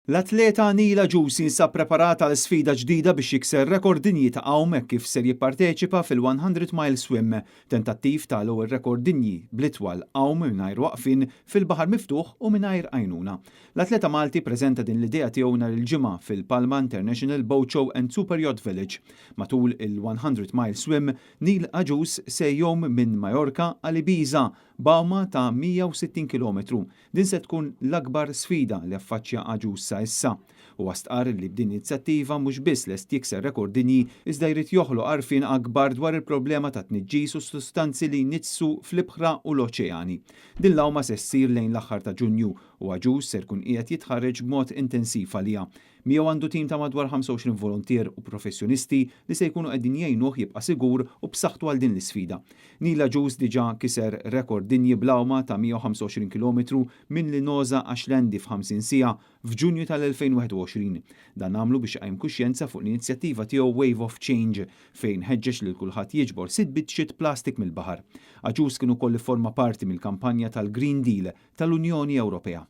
L-atleta Neil Agius jinsab preparat għal sfida ġdida biex jikser rekord dinji ta' għawm hekk kif ser jipparteċipa fil-100 Mile Swim, tentattiv ta' l-ewwel rekord dinji bl-itwal għawm mingħajr waqfien fil-baħar miftuħ u mingħajr għajnuna. L-atleta Malti preżenta din l-idea tiegħu nhar il-Ġimgħa fil-Palma International Boat Show and Super Yacht Village. Matul il-100 Mile Swim, Neil Agius se jgħum minn Majorka għal Ibiza b'għawma ta' 160 kilometru. Din se tkun l-akbar sfida li affaċċja Agius sa issa. Huwa stqarr li b'din l-inizjattiva mhux biss lest jikser rekord dinji, iżda jrid joħloq għarfien akbar dwar il-problema ta' tniġġis u sustanzi li jniġġsu fl-ibħra u l-oċeani. Din l-għawma se ssir lejn l-aħħar ta' Ġunju u Agius ser jkun qiegħed jitħarreġ b'mod intensiv għaliha. Miegħu għandu tim ta' madwar 25 volontier u professjonisti li se jkunu qegħdin jgħinuh jibqa' sigur u b'saħħtu għal din l-isfida. Neil Agius diġà kiser rekord dinji bl-għawma ta' 125 km minn Linosa għal Xlendi f'50 siegħa f'Ġunju tal-2021. Dan għamlu biex iqajjem kuxjenza fuq l-inizjattiva tiegħu Wave of Change, fejn ħeġġeġ lil kulħadd jiġbor sitt biċċiet plastik mill-baħar. Agius kien ukoll forma parti mill-kampanja tal-Green Deal tal-Unjoni Ewropea.